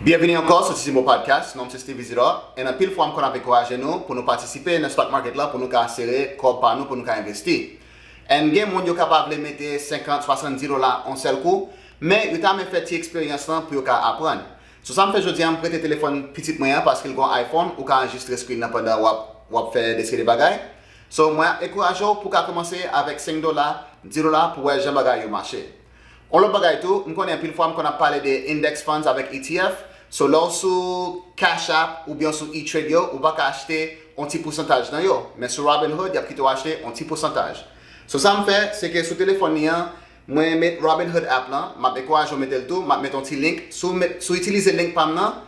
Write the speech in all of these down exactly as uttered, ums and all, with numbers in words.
Byenvini ankò sou Ti Mo Podcast, non m se Steve Isidore, and anpil fwa m konn ap ankouraje nou pou nou patisipe nan stock market la pou nou ka sere kòb pa nou pou nou ka envesti. And gen moun yo ka pa vle mete senkant, swasanndis dola yon sèl kou, men yo ta renmen fè ti eksperyans lan pou yo ka aprann. So sa m fè jodi a, m prete telefòn pitit mwen an paske l gen yon iPhone, ou ka anrejistre screen nan pandan w ap, w ap fè de seri de bagay. So mwen ap ankouraje w pou w ka kòmanse avèk senk dola, dis dola pou w wè jan bagay yo mache. Yon lòt bagay tou, m konnen anpil fwa m konn ap pale de index funds avèk E T F. So lè w sou Cash App oubyen sou E-Trade yo, ou pa ka achte yon ti pousantaj nan yo. Men sou Robinhood, y ap kite w achte yon ti pousantaj. So sa m fè, se ke sou telefòn li an, mwen met Robinhood app lan, m ap ankouraje w mete l tou, m ap met yon ti link. Si w met, si w itilize link pa m nan,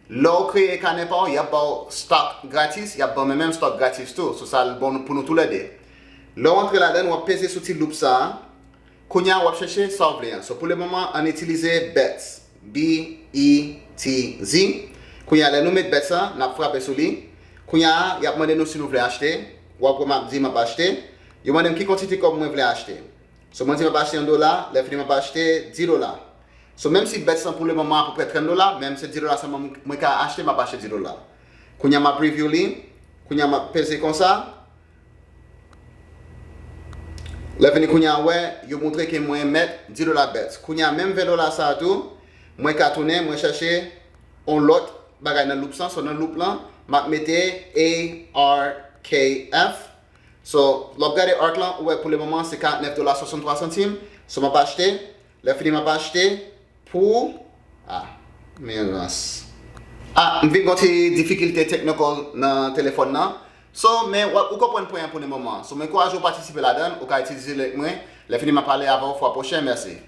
lè w kreye kanè pa w, y ap ba w stock gratis, y ap ban w menm menm stock gratis tou. So sa l bon pou nou toulède. Lè w antre ladan l, w ap peze sou ti loup sa a. Kounye a w ap chèche sa w vle an. So pou le moman, ann itilize bets, B E T Z. Kounye a lè nou met bets la, n ap frape sou li. Kounye a, y ap mande nou si nou vle achte. W ap wè m ap di m ap achte. Yo mande m ki kantite kòb mwen vle achte. So mwen di m ap achte yon dola, lè fini m ap achte dis dola. So menm si bets lan pou le moman apeprè trant dola, men se dis dola sèlman mwen ka achte, m ap achte dis dola. Kounye a m ap preview li, kounye a m ap peze konsa. Lè fini kounye a wè, yo montre ke mwen mèt dis dola bets. Kounye a menm ven dola sa a tou, mwen ka tounen, mwen chèche yon lòt bagay nan loup sa, so nan loup lan, m ap mete A R K F. So lè w ap gade ark lan, ou wè pou le moman se karant nèf dola swasanntwa santim. So m ap achte, lè fini m ap achte pou, ah, men rans. Ah, m vin gen yon ti difikilte technical nan telefòn nan. So men w ap, ou konprann pwen an pou le moman. So mwen ankouraje w patisipe ladan l, ou ka itilize link mwen. Lè fini m ap pale avè w fwa pwochen, mèsi.